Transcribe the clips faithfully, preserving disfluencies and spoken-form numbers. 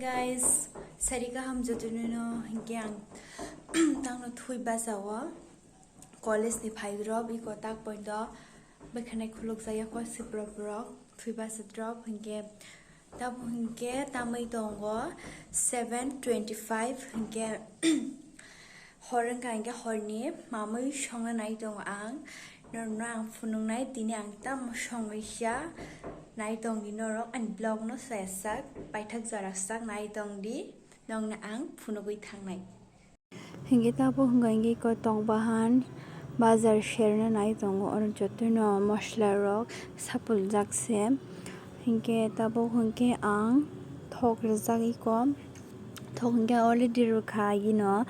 Guys, sari kaham jotono no hinkhe ang tangno thui basa o college ni phai drop iko tak point o bwkhanai khuluk jaya ko siprop rok thui basa drop hinkhe tamo hinkhe tamwi tongo seven twenty five hinkhe hor wngkha hinkhe horni mamwi songna nai tongo ang. Norokno ang phunuknai, tini ang tamo songwi sia nai tongdi norok ani vlog no saya sak, paithak jora sak nai tongdi, nokno ang phunugwi thangnai. Hinkhe tabuk hwnkha hinkhe iko tokbahan bazar serna nai tongo, oro jotono mosola rok sapuljak se. Hinkhe tabuk hinkhe ang thok rijak iko. Thok hinkhe already rwkha ino,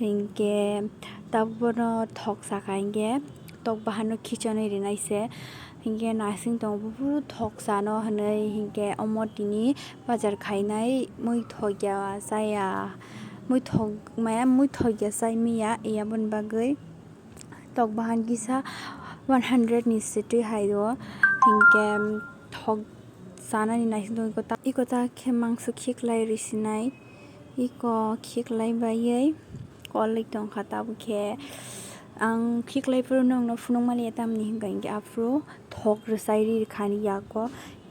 hinkhe tabuk bono thok saka hinkhe tok bahano khichonwi rinai se. Hinkhe naising tongo buphuru thok sano hinwi hinkhe omo tini bazar khainai muithok ya chaya, muithok maya muithok ya chai miya, aboni bagwi tok bahan kisa one hundred ni se twi hai o, hinkhe thok sanani naising tongo iko ta, iko ta khe mangso khiklai risinai, iko khiklai baiwi kolwi tongkha tabuk khe ang khiklai phuru nokno phunuk maliya tamni hinkha hinkhe aphuru thok rwchai ri rwkha ani yago.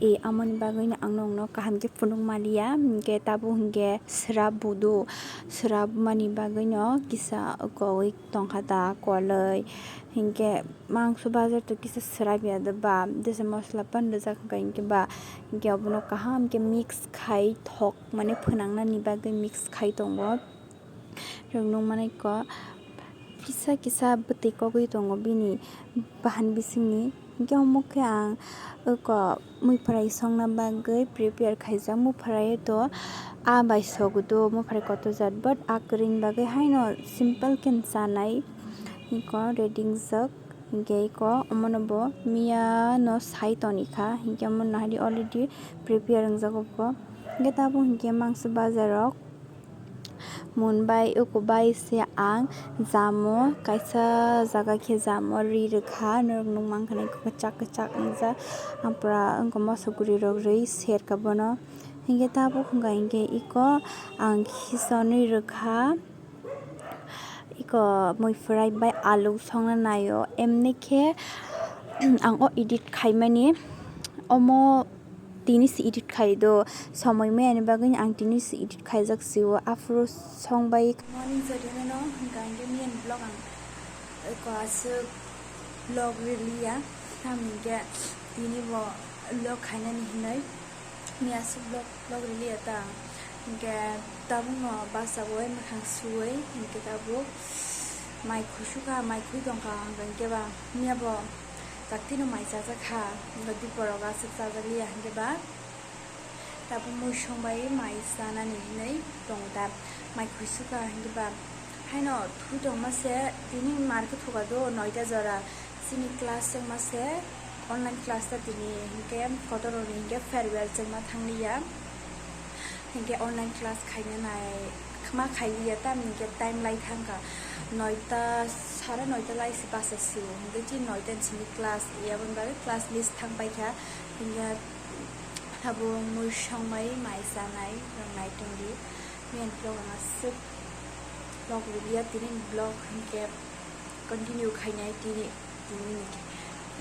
E, amoni bagwino ang nokno kaham khe phunuk maliya, hinkhe tabuk hinkhe swrap budu, swrap mani bagwino kisa kowi tongkha ta kolwi, hinkhe mangso bazar to kisa swrap ya do ba, jesa mosola pan rijak hinkha hinkhe ba, hinkhe obono kaham khe mix khai thok mane phwnang nani bagwi mix khai tongo. Rok nukmani kok kisa kisa bwtwi kogwi tongo bini bahan bisingni. Hinkhe omo khe ang oko muiphwrai songna bagwi prepare khaijak. Muiphwrai to a bai sogo do, muiphwrai kotor jat, but a kwrwini bagwi haino simple khe chanai. Iko ready wngjak. Hinkhe iko omono bo miya no sai tonikha. Hinkhe omo nahari already prepare wngjago bo. Hinkhe tabuk hinkhe mangso bazar rok. Mun bai oko bai se ang jamo kaisa jaga khe jamo ri rwkha, norok nukmankha na kwchak kwchak wngjak, ang pura wngkha moso guri rok rwi serkha bono. Hinkhe tabuk wngkha hinkhe iko ang khichonwi rwkha, iko muiphwrai bai alu songna naio, emni khe ang o edit khaimani omo. Tini se edit khai do, somoi maya ni bagwi ang tini se edit khaijak sio, aphuru song bai. Morning, jotono no hwnkha hinkhe miyani vlog ang eko aswk vlog riliya, tamni hinkhe tini bo vlog khainani hinwi miya aswk vlog vlog riliya ta, hinkhe tabukno basa bai mwkhang suwi hinkhe tabuk mai khuisukha, mai khui tongkha, hinkhe ba miya bo. Taktino mai chajak kha, wngkha diporok aswk chajak liya hinkhe ba tabuk mui song bai mai chanani hinwi tongo ta, mai khuisukha hinkhe ba. Haino thui tongma se tini mar khe thuka do noita jora, chini class chwngma se online class ta tini hinkhe kotor rokni hinkhe farewell chwngma thang liya. Hinkhe online class khaina nai ma khai liya, tamni hinkhe time lai thangkha noita, sare noita lai se basa sio, hinkhe chini noita ni simi class, aboni bagwi class miss thang paikha. Hinkhe abo mui song bai mai chanai rok nai tongdi. Miyani vlog ang aswk vlog riliya, tini vlog hinkhe continue khainai tini. Tini ni,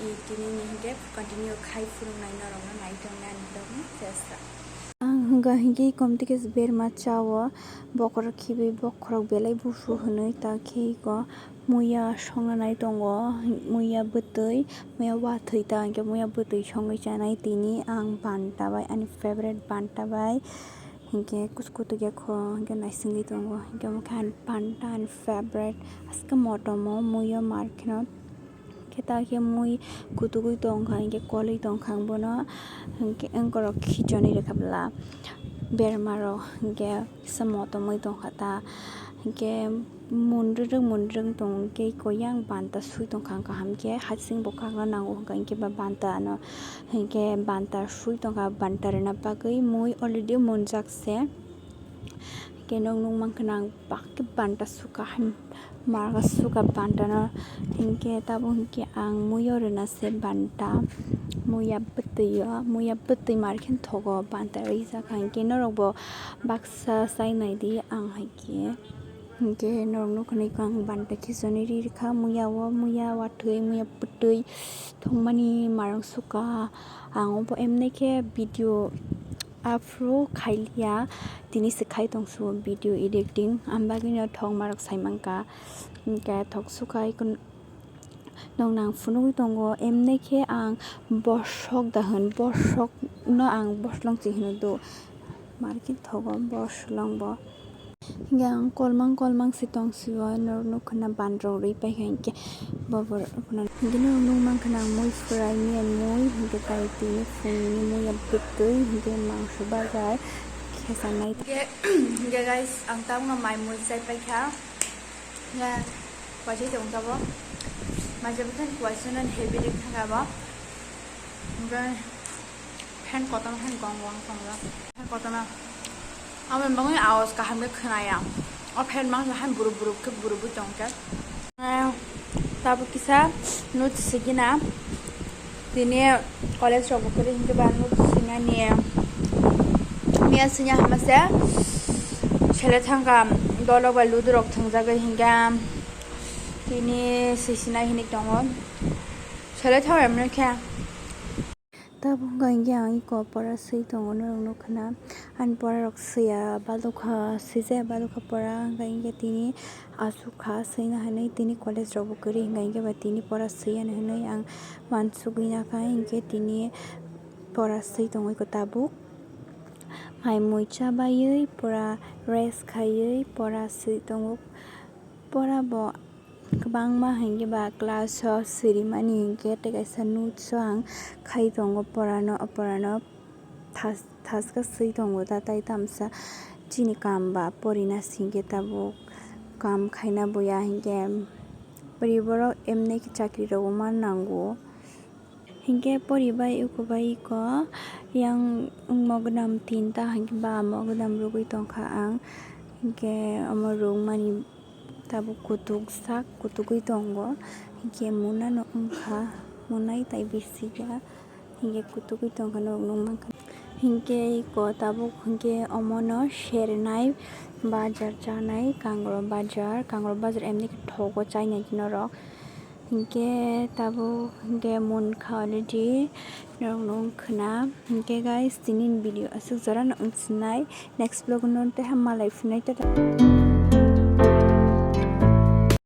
i, tini ni hinkhe continue khai phunuknai norokno nai tongnani tongni chesta. Ang hwnkha hinkhe komtwi khe berma chao, bokhorok khibi bokhorok belai busu hwnwi ta khe iko muya songna nai tongo, muya bwtwi, muya wathwi ta hinkhe muya bwtwi songwi chanai tini ang banta bai ani favorite banta bai. Hinkhe kusu kutuk ya kho hinkhe naisingwi tongo, hinkhe omo khe ani panta ani favorite, aswk motom o mui o mar kheno, hinkhe ta khe mui kutugwi tongkha, hinkhe kolwi tongkha ang bono, hinkhe wngkorok khichonwi rwkha bwla berma rok, hinkhe kisa motom wi tongkha ta, hinkhe. Munrwrwng munrwrwng tong khe iko yang banta swi tongkha ang kaham khe, hasing bo kakna nango hwnkha hinkhe ba banta ano hinkhe banta swi tongkha, banta rwna bagwi mui already munjak se. Khe nwng nukmankha ang bak khe banta sukha, marga sukha banta no. Hinkhe tabuk hinkhe ang muiyo rwna se banta, muiya bwtwi o, muiya bwtwi mar khe thogo banta rijak kha. Hinkhe norok bo baksa chai naidi ang hai khe. Hinkhe norok nukha nai khe ang banta khichoni ri rwkha, muiya o, muiya watwi, muiya bwtwi thwngmani marang sukha. Ang obo emni khe video aphuru khailiya, tini se khai tongsu video editing, ang bagwino thok marok saimankha, hinkhe thok sukha iko nwng nang phunugwi tongo, emni khe ang borsok da hwn, borsok no ang boslong se hwno do, markhe thogo boslong bo. Hinkhe ang kolmang kolmang se tong sio, norok nukha na ban rok rwi paikha hinkhe bo borok rok phano. Hinkhe norok nukmankha na ang mui fry miya mui, hinkhe tai tini phungni muiya bwtwi, hinkhe mangso bajar khesanai. Hinkhe, hinkhe guys, ang tabukno mai mui chai paikha. Hinkhe waisa tong tabuk. Mai chai paikha, waisa no heavy ring thangkha bo. Hinkhe Fan kotorma, fan kong kong tongo. Fan kotorma. Amo bagwi awas kaham khe khwnaya. O fan mangsa han burup burup khe burup bui tong khe. Eh, tabuk kisa notes sigina. Tini college rok bo kwrwi hinkhe ba notes sinani. Miya sinya hama se. Sele thangkha dolok bai ludu rok thwngjagwi hinkhe. Tini sisinai hinwi tongo. Sele thang emno khe. Tabuk wngkha hinkhe ang eko pora swi tongo norok nukha na. Ani pora rok swiya balokha, swijaya balokha pora, hwnkha hinkhe tini aswk kha swina hinwi, tini college rok bo kwrwi, hwnkha hinkhe ba tini pora swiya hinwi ang uansugwi nakha, hinkhe tini pora swi tongo eko tabuk. Mai mui chabaiwi pora rest khaiwi pora swi tongo. Pora bo kwbangma hinkhe ba class o sirimani hinkhe tei kaisa notes o ang khai tongo porano, porano thas-, thaska swi tongo ta tei tamsa chini kaam ba porina singkhe tabuk kaam khaina buya hinkhe bwrwi borok emni khe chakri rogo ma nango. Hinkhe poribai ukobai iko yang wngmo gwnam tinta hinkhe ba mo gwnam rwgwi tongkha ang. Hinkhe omo rwngmani tabuk kutuk sak kutugwi tongo. Hinkhe muna no wngkha, munai tai bisiya. Hinkhe kutugwi tongkha norok nukmankha. Hinkhe iko tabuk hinkhe omono sernai bajar chanai Kangrok bajar, Kangrok bajar emni khe thogo chainai norok. Hinkhe tabuk hinkhe munkha already norok no wngkhwna. Hinkhe guys, tini ni video aswk jora no wngsinai, next vlog no tei hammalai phunai, tata.